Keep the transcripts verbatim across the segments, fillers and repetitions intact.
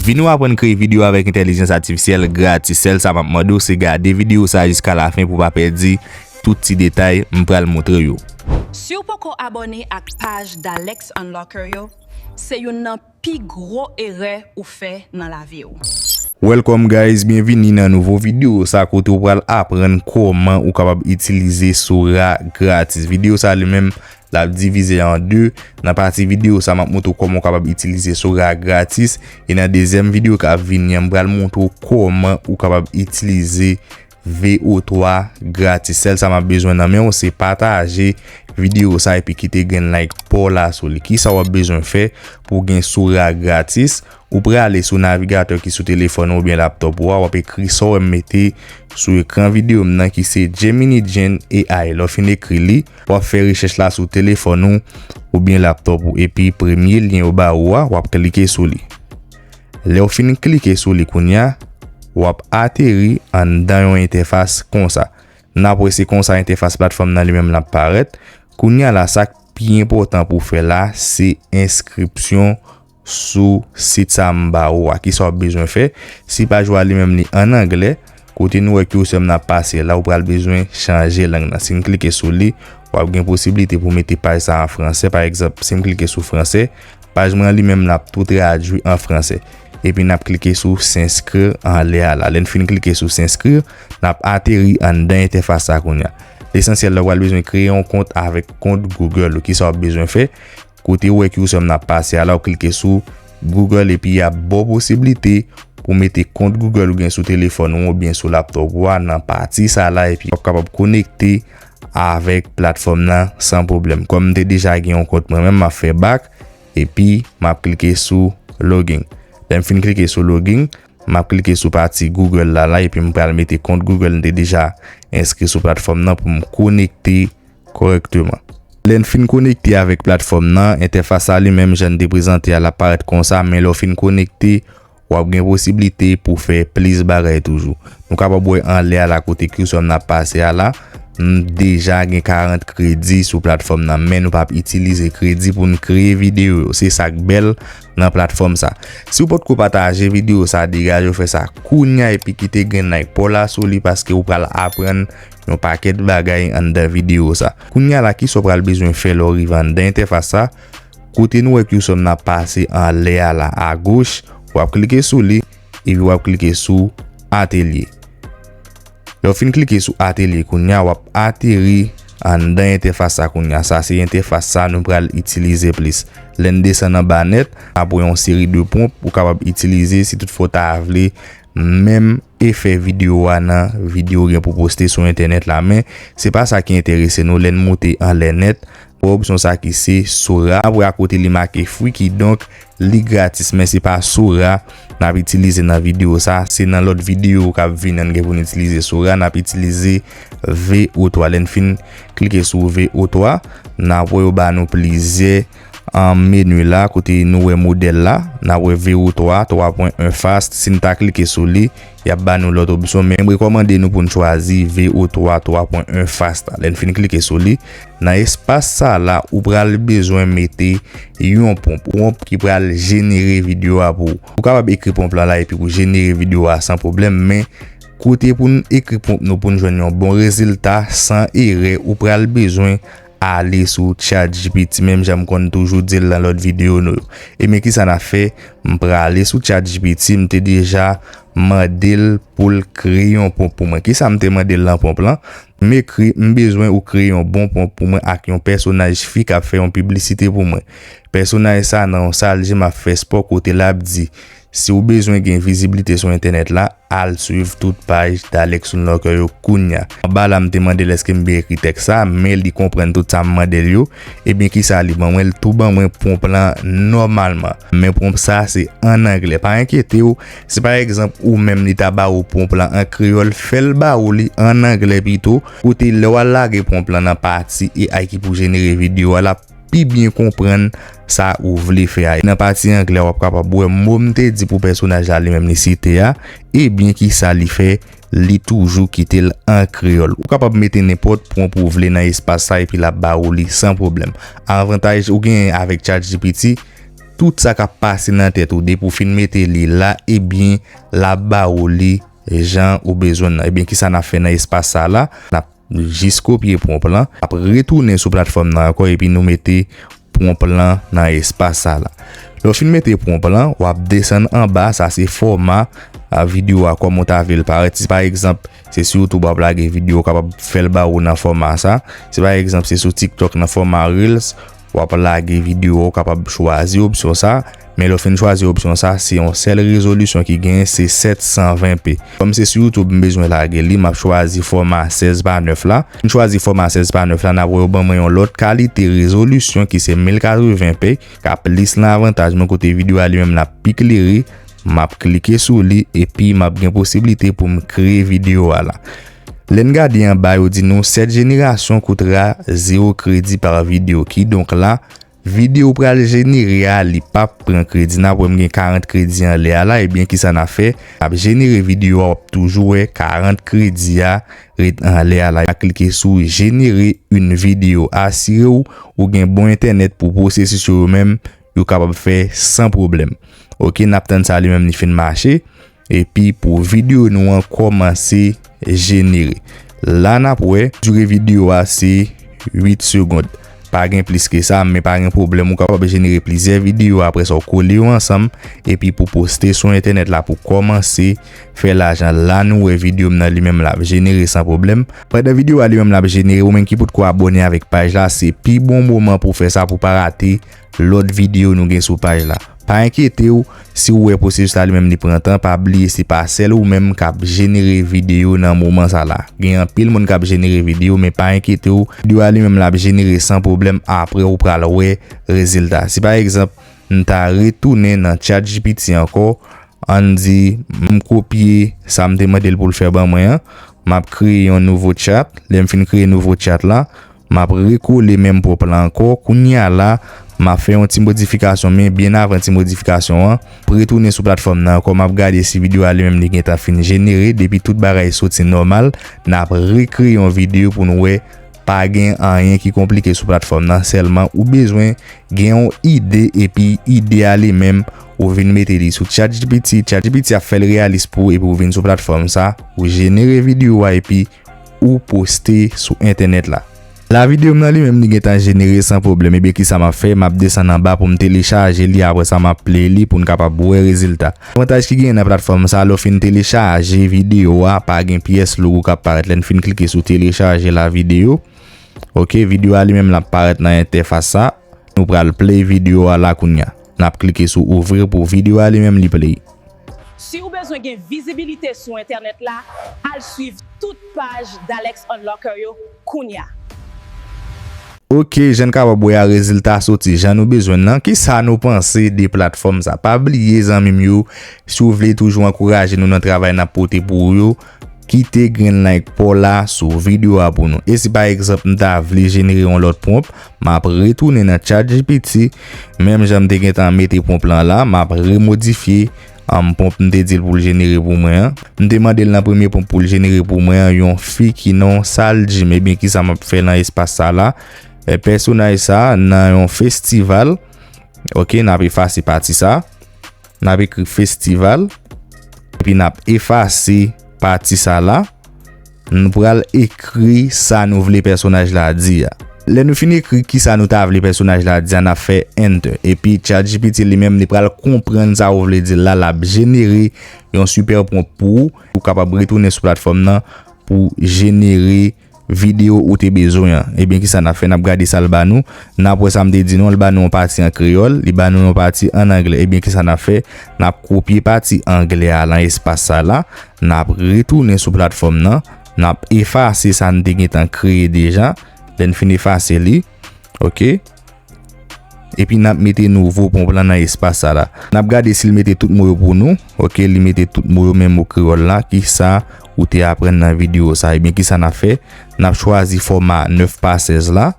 Vini w aprann kreye videyo avèk entèlijans atifisyèl gratis. Sèl sa m ap mande w se gade videyo sa jiska lafen pou w pa pèdi tout ti detay m pral montre w yo. Si w poko abòne ak paj Dalex Unlocker yo, se youn nan pi gwo erè ou fè nan lavi w. Welcome guys, byenvini nan nouvo videyo sa kote w pral aprann kòman ou kapab itilize Sora gratis. Videyo sa li menm l ap divize an de. Nan pati videyo sa m ap montre w kòman w kapab itilize Sora gratis. E nan dezyèm videyo k ap vini an, m pral montre w kòman ou kapab itilize V O twa gratis. Sèl sa m ap bezwen nan men w se pataje videyo sa epi kite grenn like pa w la sou li. Kisa w ap bezwen fè pou w gen Sora gratis? Ou prale sou navigatè ki sou telefòn ou oubyen laptòp ou a, w ap ekri sa w wè m mete sou ekran videyo m nan ki se Gemini Gen A I. Lè w fin ekri li, w ap fè rechèch la sou telefòn ou oubyen laptòp ou epi premye lyen yo ba ou a, w ap klike sou li. Lè w fin klike sou li kounye a, w ap ateri anndan yon entèfas konsa. N ap wè se konsa entèfas platfòm nan li menm l ap parèt. Kounye a la, sa k pi enpòtan pou w fè la, se enskripsyon sou sit sa m ba ou a. Kisa w ap bezwen fè? Si paj ou a li menm li ann anglè, kote nou wè cursor m nan ap pase la, ou pral bezwen chanje lang nan. Si n klike sou li, w ap gen posiblite pou w mete paj sa an fransè. Pa egzanp, si m klike sou fransè, paj mwen an li menm l ap tou tradui an fransè. Epi n ap klike sou s'inscrire anlè a la. Lè n fin klike sou s'inscrire, n ap ateri anndan entèfas sa kounye a. Lesansyèl la, w pral bezwen kreye yon kont avèk kont Google ou. Kisa w ap bezwen fè? Kote w wè cursor m nan ap pase a la, w klike sou Google epi y ap ba w posiblite pou w mete kont Google ou gen sou telefòn ou oubyen sou laptòp ou a nan pati sa la epi w ap kapab konekte avèk platfòm nan san pwoblèm. Kòm m te deja gen yon kont mwen menm, m ap fè back epi m ap klike sou login. Lè m fin klike sou login, m ap klike sou pati Google la la epi m pral mete kont Google m te deja enskri sou platfòm nan pou m konekte kòrèkteman. Lè n fin konekte avèk platfòm nan, entèfas sa li menm jan n te prezante a l ap parèt konsa, men lè w fin konekte, w ap gen posiblite pou w fè plis bagay toujou. Nou kapab wè anlè a la kote cursor m nan ap pase a la, m deja gen karant kredi sou platfòm nan, men nou p ap itilize kredi pou n kreye videyo yo. Se sa k bèl nan platfòm sa. Si w potko pataje videyo sa, degaje w fè sa kounye a epi kite grenn like pa w la sou li paske w pral aprann yon pakèt bagay anndan videyo sa. Kounye a la, kisa w pral bezwen fè lè w rive anndan entèfas sa? Kote nou wè cursor m nan ap pase anlè a la, agoch, w ap klike sou li, epi w ap klike sou Atelier. Lè w fin klike sou Atelier kounye a, w ap ateri anndan entèfas sa kounye a. Sa se entèfas sa nou pral itilize plis. Lè n desann anba nèt, n ap wè yon seri de pwonp ou kapab itilize si toutfwa w ta vle menm efè videyo a nan videyo w gen pou poste sou entènèt la. Men, se pa sa ki enterese nou. Lè n moute anlè nèt, wè opsyon sa ki se Sora. N ap wè akote li make free, kidonk li gratis, men se pa Sora n ap itilize nan videyo sa. Se nan lòt videyo k ap vini an n gen pou n itilize Sora. N ap itilize V O twa. Lè n fin klike sou V O twa, n ap wè yo ba nou plizyè an meni la, kote nou wè modèl la, n ap wè V O twa, twa pwen en fast. Si n ta klike sou li, y ap ba nou lòt opsyon, men m rekòmande nou pou n chwazi V O twa, twa pwen en fast la. Lè n fin klike sou li, nan espas sa la, ou pral bezwen mete yon pwonp, pwonp ki pral jenere videyo a pou ou. Ou kapab ekri pwonp lan la epi pou jenere videyo a san pwoblèm, men kote pou n ekri pwonp nou pou n jwenn yon bon rezilta san erè, ou pral bezwen ale sou ChatGPT, menm jan m konn toujou di l nan lòt videyo nou yo. Ebyen, kisa n ap fè? M prale sou ChatGPT, m te deja mande l pou l kreye yon pwonp pou mwen. Kisa m te mande l nan pwonp lan? M ekri, m bezwen ou kreye yon bon pwonp pou mwen ak yon pèsonaj fi k ap fè yon piblisite pou mwen. Pèsonaj sa nan yon sal jim ap fè spò kote l ap di, si w bezwen gen viziblite sou entènèt la, al swiv tout paj Dalex Unlocker yo kounye a. Anba la, m te mande l èske m byen ekri tèks sa, men li konprann tout sa m mande l yo. Ebyen, kisa li ban mwen? Li tou ban mwen pwonp lan nòmalman. Men pwonp sa, se ann anglè. Pa enkyete w, si pa egzanp ou menm li ta ba ou pwonp lan an kreyòl, fè l ba ou li ann anglè pito. Kote lè w al lage pwonp lan nan pati A I ki pou jenere videyo a, l ap pi byen konprann sa ou vle fè a. Nan pati anglè a, w ap kapab wè mo m te di pou pèsonaj la li menm li site a, ebyen kisa li fè, li toujou kite l an kreyòl. Ou kapab mete nenpòt pwonp ou vle nan espas sa epi l ap ba ou li san pwoblèm. Avantaj ou genyen avèk ChatGPT, tout sa k ap pase nan tèt ou, depi w fin mete li la, ebyen, l ap ba ou li jan ou bezwen l lan. Ebyen, kisa n ap fè nan espas sa la? N ap jis kopye pwonp lan, n ap retounen sou platfòm nan ankò, epi nou mete pwonp lan nan espas sa la. Lè w fin mete pwonp lan, w ap desann anba, sa se fòma a videyo a kòman w ta vle l parèt. Si pa egzanp, se sou YouTube w ap lage videyo, w kapab fè l ba ou nan fòma sa. Si pa egzanp, se sou TikTok nan fòma Reels, w ap lage videyo a, w kapab chwazi opsyon sa. Men lè w fin chwazi opsyon sa, se yon sèl rezolisyon ki genyen, se sèt san ven P. Kòm se sou YouTube m bezwen lage li, m ap chwazi fòma sèz pa nèf la. M chwazi fòma sèz pa nèf la, n ap wè yo ban mwen yon lòt kalite rezolisyon ki se mil katreven P, k ap plis nan avantaj mwen, kote videyo a li menm l ap pi klere. M ap klike sou li, epi m ap gen posiblite pou m kreye videyo a la. Lè n gade anba, yo di nou, cette génération coûtera zéro crédit par vidéo. Kidonk la, videyo w pral jenere a, li p ap pran kredi. N ap wè m gen karant kredi anlè a la, ebyen, kisa n ap fè? N ap jenere videyo a, w ap toujou wè karant kredi a ret anlè a la. N ap klike sou générer une vidéo. Asire w ou gen bon entènèt pou pwosesis yo, yo menm, yo kapab fè san pwoblèm. Oke, n ap tann sa li menm li fin mache. Epi pou videyo nou an kòmanse jenere. La n ap wè, dire videyo a se uit segonn. Pa gen plis ke sa, men pa gen pwoblèm. Ou kapab jenere plizyè videyo, apre sa w kole yo ansanm, epi pou poste sou entènèt la pou kòmanse fè lajan. La nou wè videyo m nan li menm l ap jenere san pwoblèm. Pandan videyo a li menm l ap jenere, ou menm ki potko abòne avèk paj la, se pi bon moman pou fè sa, pou pa rate lòt videyo nou gen sou paj la. Pa enkyete w si w wè pwosesis la li menm li pran tan, pa bliye se pa sèl ou menm k ap jenere videyo nan moman sa la. Gen anpil moun k ap jenere videyo, men pa enkyete w, videyo a li menm l ap jenere san pwoblèm, apre ou pral wè rezilta. Si pa egzanp, m ta retounen nan ChatGPT ankò, ann di m kopye sa m te mande l pou l fè ban mwen an, m ap kreye yon nouvo chat. Lè m fin kreye nouvo chat la, m ap rekole menm pwonp lan ankò. Kounye a la, m ap fè yon ti modifikasyon, men byen avan ti modifikasyon an, m ap retounen sou platfòm nan ankò, m ap gade si videyo a li menm li gentan fin jenere. Depi tout bagay soti nòmal, n ap rekreye yon videyo pou nou wè. Pa gen anyen ki konplike sou platfòm nan, sèlman ou bezwen gen yon ide, epi ide a li menm, ou vin mete li sou ChatGPT, ChatGPT ap fè l reyalis pou ou, epi ou vin sou platfòm sa, ou jenere videyo a, epi ou poste sou entènèt la. La videyo m nan li menm li gentan jenere san pwoblèm. Ebyen kisa m ap fè? M ap desann anba pou m telechaje li, apre sa m ap play li pou n kapab wè rezilta. Avantaj ki genyen nan platfòm sa, lè w fin telechaje videyo a, pa gen pyès logo k ap parèt lè n fin klike sou telechaje la videyo. Oke, videyo a li menm l ap parèt nan entèfas sa. Nou pral play videyo a la kounya. N ap klike sou ouvrir pou videyo a li menm li play. Si w bezwen gen vizibilite sou entènèt la, al swiv tout paj Dalex Unlocker yo kounya. Oke, jan n kapab wè a, rezilta soti jan nou bezwen l lan. Kisa nou panse de platfòm sa? Pa bliye, zanmi m yo, si w vle toujou ankouraje nou nan travay n ap pote pou ou yo, kite grenn like pa w la sou videyo a pou nou. E si pa egzanp m ta vle jenere yon lòt pwonp, m ap retounen nan ChatGPT, menm jan m te gentan mete pwonp lan la, m ap remodifye, um, pwonp m te di l pou l jenere pou mwen an. M te mande l nan premye pwonp pou l jenere pou mwen an yon fi ki non Saljim. Ebyen, kisa m ap fè nan espas sa la? E, pèsonaj sa nan yon festival. Oke, n ap efase pati sa. N ap ekri festival. Epi n ap efase pati sa la. Nou pral ekri sa nou vle pèsonaj la di a. Lè nou fin ekri kisa nou ta vle pèsonaj la di a, n ap fè enter. Epi ChatGPT li menm, li pral konprann sa ou vle di l la, l ap jenere yon sipè pwonp pou ou. Ou kapab retounen sou platfòm nan pou jenere videyo ou te bezwen an. Ebyen, kisa n ap fè? N ap gade sa l ba nou. N ap wè sa m te di nou an, l ba nou yon pati an kreyòl, li ba nou yon pati an anglè. Ebyen, kisa n ap fè? N ap kopye pati anglè a lan espas sa la. N ap retounen sou platfòm nan. N ap efase sa n te gentan kreye deja. Lè n fin efase li, oke. Epi n ap mete nouvo pwonp lan nan espas sa la. N ap gade si l mete tout mo yo pou nou. Oke, li mete tout mo yo, men mo kreyòl la, kisa ou te aprann nan videyo sa. Ebyen, kisa n ap fè? N ap chwazi fòma nèf pa sèz la,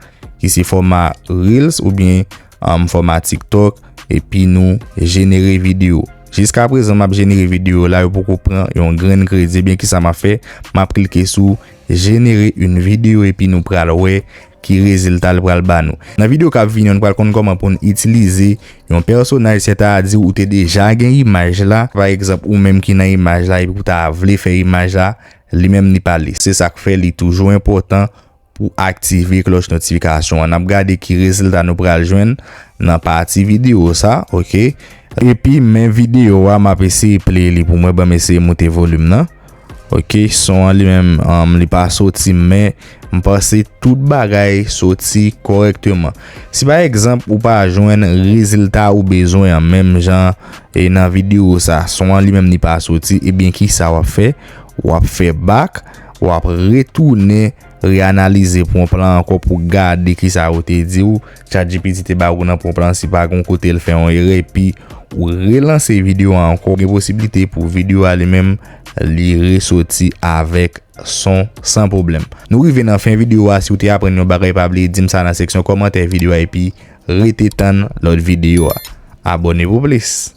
ki se fòma Reels oubyen, um, fòma TikTok, epi nou jenere videyo. Jiskaprezan, m ap jenere videyo la, yo poko pran yon grenn kredi. Ebyen, kisa m ap fè? M ap klike sou générer une vidéo, epi nou pral wè ki rezilta l pral ba nou. Nan videyo k ap vini an, nou pral konn kòman pou n itilize yon pèsonaj, sètadi ou te deja gen imaj la, pa egzanp, ou menm ki nan imaj la epi ou ta vle fè imaj la, li menm li pale. Se sa k fè li toujou enpòtan pou aktive klòch notifikasyon an. N ap gade ki rezilta nou pral jwenn nan pati videyo sa, oke? Epi men videyo a, m ap eseye play li pou mwen, ban m eseye moute volim nan. Oke, son an li menm, um, li pa soti, men m panse tout bagay soti kòrèkteman. Si pa egzanp ou pa jwenn rezilta ou bezwen an menm jan e nan videyo sa, son an li menm li pa soti, ebyen kisa w ap fè? W ap fè back, w ap retounen reanalize pwonp lan ankò pou gade kisa yo te di w, ChatGPT te ba ou nan pwonp lan, si pa gen yon kote l fè yon erè, epi ou relanse videyo a ankò, gen posiblite pou videyo a li menm li resoti avèk son san pwoblèm. Nou rive nan fen videyo a, si w te aprann yon bagay, pa bliye di m sa nan seksyon kòmantè videyo a, epi rete tann lòt videyo a. Abòne pou plis.